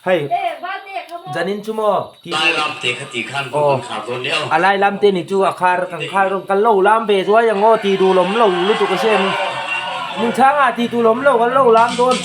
Hei zanin chu maw ti a lai lam te ni chu a khar kan khar rawn kan lo lam ve zuai ang aw ti duh lawm lo lutuk a sem min chhang ah ti duh lawm lo kan lo lam dawn.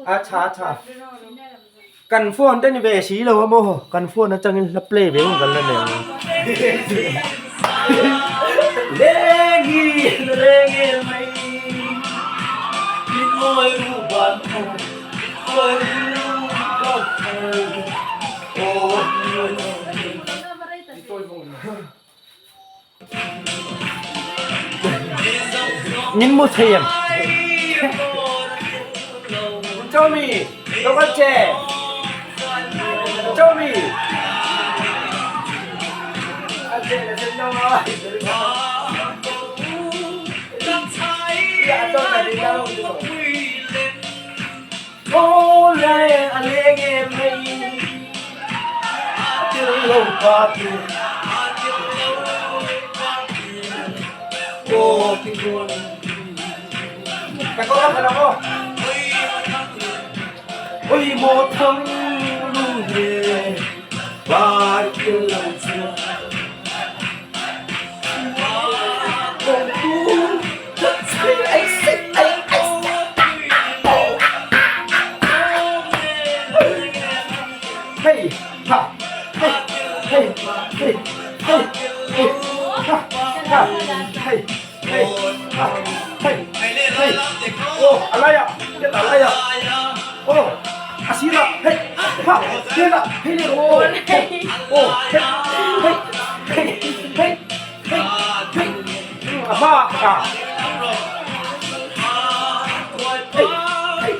A tha tha kan phone te ni ve si lo a maw kan phone atangin hla play ve hun kan la nei ang lengin lengin mai Min mu thei em? Tommy, lo kal che. Tommy. A che la sen no a. Hei ha hei hei hei hei hei ha ha hei hei ha hei hei aw a lai ah ket a lai ah aw a sir ah hei ha ket ah hei le aw aw hei hei hei hei hei hei a hma ah hei hei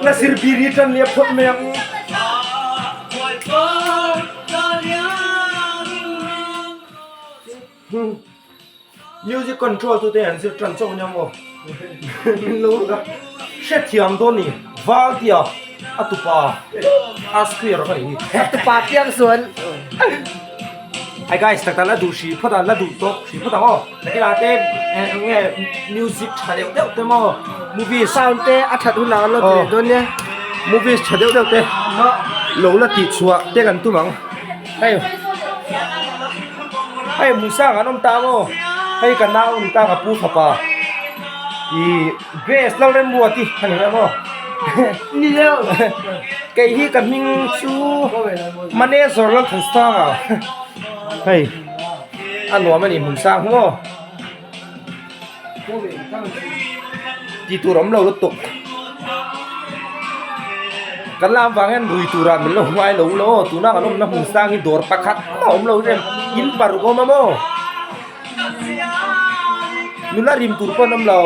Na sirbiri ṭan nih a phawt mai ang. Music control tu te an zir ṭan chauh nia maw? Min lo la hrethiam dawn ni. Val tia a tupa a square ka nih hi. A tupa piang sual. Hi guys, tak tak la duh hri phawt a, la duh tawk hri phawt ang aw. Nakinah te eng nge music tha deuh deuh te maw movies Sound te a that hunah an lo ti leh dawn nia. Movies tha deuh deuh te lo la tih chhuah te kan tum ang. Hei hei Musa an awm ta maw hei ka nau ni ta ka pu fapa ih Grace Lalremruati a ni reng aw Ni leu kei hi ka hming chu Manager Lalthansanga hei a nuam a ni hmun sang hu aw tih tur awm lo lutuk kan lam vang hian rui tura min lo ngai lo lo aw tuna kan awmna hmun sang hi dawr pakhat mah a awm lo rem in paruk a awm a maw nula rim tur pawh an awm lo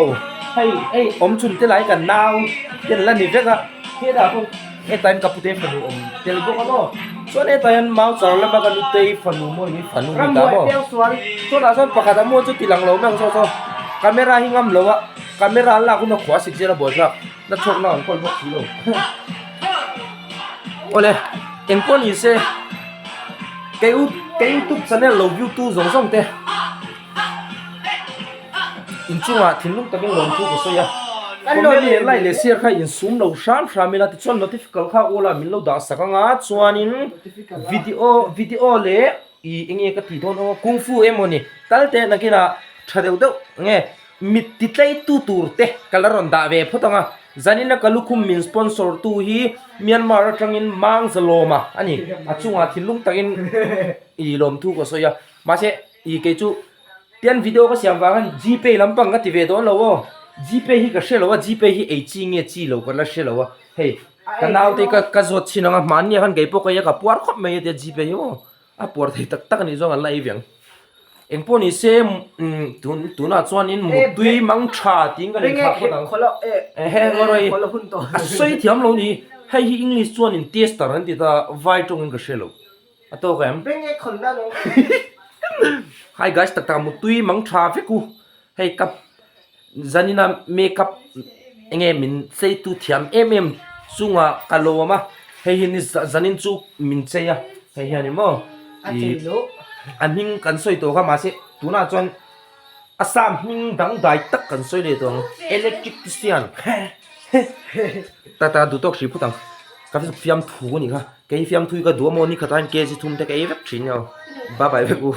hei hei awm chhun te lai kan nau te an la ni vek a hetah pawh hetah hian ka pute fanu awm tel bawk a maw chuan hetah hian mau char lama ka nutei fanu maw eng fanu ni ta maw chuan ah sawn pakhat a maw chu ti lang lo mai ang saw saw camera hi ngam lo a camera an lak hun a khuah a sik zel a buaithlak na chhuak na an kawl bawk si lo awle engpawh ni se kei u. Ka youtube channel lo view tu zawng zawng te inchungah thinlung takin lawmthu ka sawi a. Comment leh like leh share kha insum lo hram hram ila tichuan notifical kha awl ah min lo dah sak anga chuanin video video leh ih enge ka tih dawn aw kung fu emaw ni tal teh nakinah tha deuh deuh nge mit ti tlei tu tur te ka la rawn dah ve phawt ang a zanina ka lukhum min sponsor tu hi Myanmar atangin Mang Zalawma a ni a chungah thinlung takin ih lawmthu ka sawi a mahse ih kei chu tian video ka siam vang a gpay lampang ka ti ve dawn lo aw gpay hi ka hre lo a gpay hi ei chi nge chi lo ka la hre lo a hei ka naute ka ka zawt chhin ang a hmanni ah khan kei pawh ka ei a ka puar khawp mai a tia gpay hi aw. A puar thei tak tak a nih zawng an la ei ve ang. Engpawh ni se tun tunah chuanin muttui mang tha tiin kan inthlah phawt ang. Ehe ngawi a sawi thiam lo ni. Hei hi English chuanin tester an ti ta vai tawngin ka hre lo. A tawk em? Hi guys tak tak muttui mang tha vek u. Hei ka zanina makeup enge min chei tu thiam em em chungah ka lawm a hei hi ni zanin chu min chei a hei hian in maw ih a hming kan sawi tawh kha mahse tunah chuan a sam hming dangdai tak kan sawi leh tawh ang electrician tata duh tawk hrih phawt ang ka fiamthu a nih kha kei fiamthu hi ka duh a maw ni khatah hian kg thum te ka ei vek thin a bye bye vek u.